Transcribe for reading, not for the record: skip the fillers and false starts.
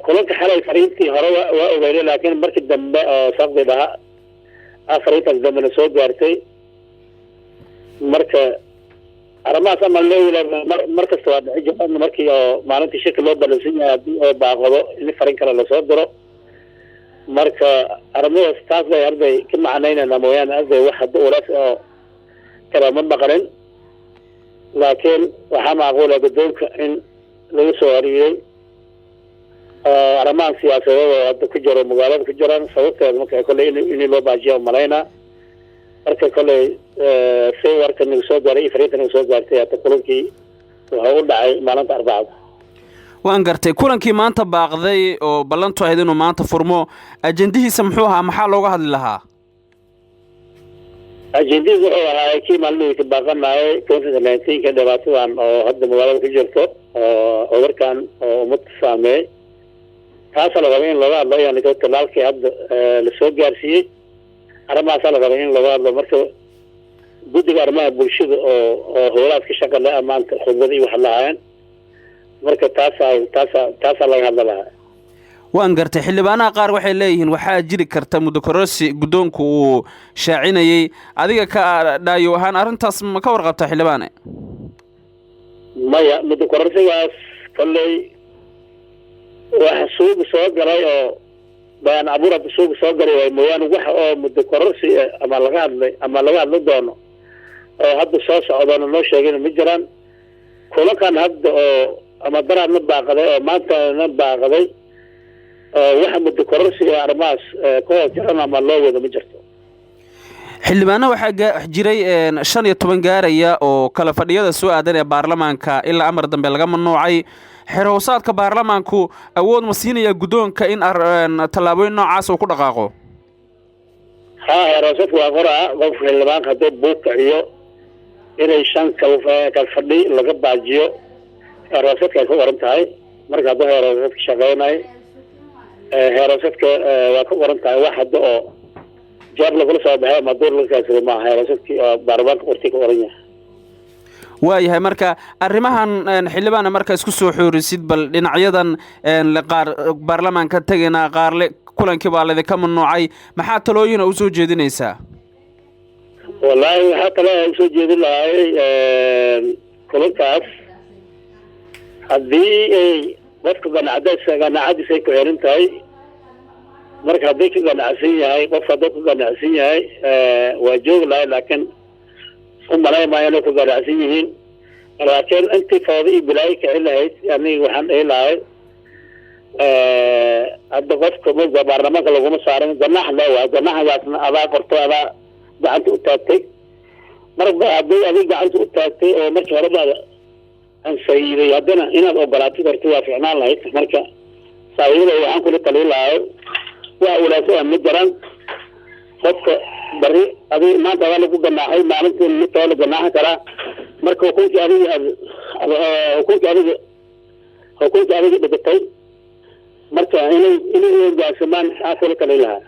Kulanka xalay fariintii hore waa ogeynay, laakiin markii dambe oo saqdi dhaha fariintaas dambena soo gaartay. Marka arrimahaas ama loo mar kasta waa dhici jiraan, markii oo maalintii shirka loo balansan yahay haddii oo baaqado in fariin kale lasoo diro. Marka arrimahaas taas bay arday ka macnaynayna mooyaane, arday wax hadda ulaas oo kale ma maqlin, laakiin waxaa macquula guddoonka in lagu soo horiyey arrimahan siyaasadeed oo hadda ku jiro magaalada ku jiraan sababteeda. Marka kolley in loo baajiya umalaynaa. Marka kolley si warka nagu soo gaaray iyo fariinta nagu soo gaartay, hata kulankii wuxuu u dhacay maalinta Arbacada. Waan gartay. Kulankii maanta baaqday oo ballantu ahayd inuu maanta furmo, ajendihiisa muxuu ahaa? Maxaa looga hadli lahaa? Ajendihiis wuxuu ahaa kii maalmihii ka baaqanayay, COVID-19-ka, dhibaatadan oo hadda magaalada ku jirto oo cudurkan oo ummadka saameeyey. Taasaa la rabay in looga hadlo, yani talaalkii hadda lasoo gaarsiiyey, arrimahaasaa la rabay in looga hadlo. Marka guddiga arrimaha bulshada oo howlahaas ka shaqa le maanta khudbada iyo waxa lahaayeen. Marka taasaa laga hadla lahaa. Waan gartay. Xildhibaanaha qaar waxay leeyihiin waxaa jiri karta muddo kororsi guddoonku uu shaacinayey. Adiga ka dhaayo ahaan, arrintaas ma ka warqabtaa, xildhibaane? Maya, muddo kororsigaas kolley wax suuga soo galay oo bayaan abuur hadda suuga soo galay waay mooyaane, wax oo muddo kororsi ama laga hadlay ama laga hadli doono oo hadda soo socdoona noo sheegin ma jiraan. Kulankan hadda oo ama daraadna baaqaday oo maantana baaqaday oo waxa muddo kororsiga arrimahaas ka hoos jiran ama loo wado ma jirto. Xildhibaano waxaa jiray 15 gaaraya oo kala fadhiyada soo aadan ee baarlamaanka ilaa amar dambe laga mamnuucay. Xeer hoosaadka baarlamaanku awood ma siinaya guddoonka in tallaabooyin noocaas uu ku dhaqaaqo? Haa, xeer hoosaadka waa qoraa qof xildhibaanka hadduu buug kiciyo inay shan kal fadhi laga baajiyo. Xeer hoosaadka ay ku qoran tahay. Marka hadduu xeer hoosaadka shaqeynayo, xeer hoosaadka waa ku qoran tahay. Wax hadda oo jeeb lagula soo baxay ama duur laga kaasado maaha. Xeer hoosaadkii oo baarlamaanka qortii ka qoran yahay. Waayahay. Marka arrimahan, xildhibaana, marka isku soo xoorisid, bal dhinacyadan qaar baarlamaanka tegayna, qaarle kulankii baa laydinka mamnuucay, maxaa talooyina usoo jeedinaysaa? Wallaahi, waxaa kale usoo jeedin lahay, kulankaas haddii ay qofka ganaacadiisa ay ku xiran tahay. Marka haddii ka ganacsan yahay, qofka hadduu ka ganacsan yahay waa joogi lahay, laakiin u malay maayo inay ku ganacsan yihiin. Laakiin intii fooda iyo bilaayo kicin lahayd, aniga waxaan dhihi lahay, hadda qofka mga baarlamaanka laguma saarin, ganax le waay. Ganaxdaasna adaa qorto, adaa gacanta u taagtay. Marba haddii adig gacanta u taagtay oo markii horeba ansayiday, haddana inaad ogolaatid horta waa ficnaan lahayd. Marka saaxiibada waxaan kula talin lahay, wax walaasa ah ma jiraan. Qofka bari adi maanta adaa lagu ganaaxay, maalintii mid kale la ganaaxi karaa. Marka hukunkii adiga dhigatay, marka inay hogaansamaan aa kula talin lahaa.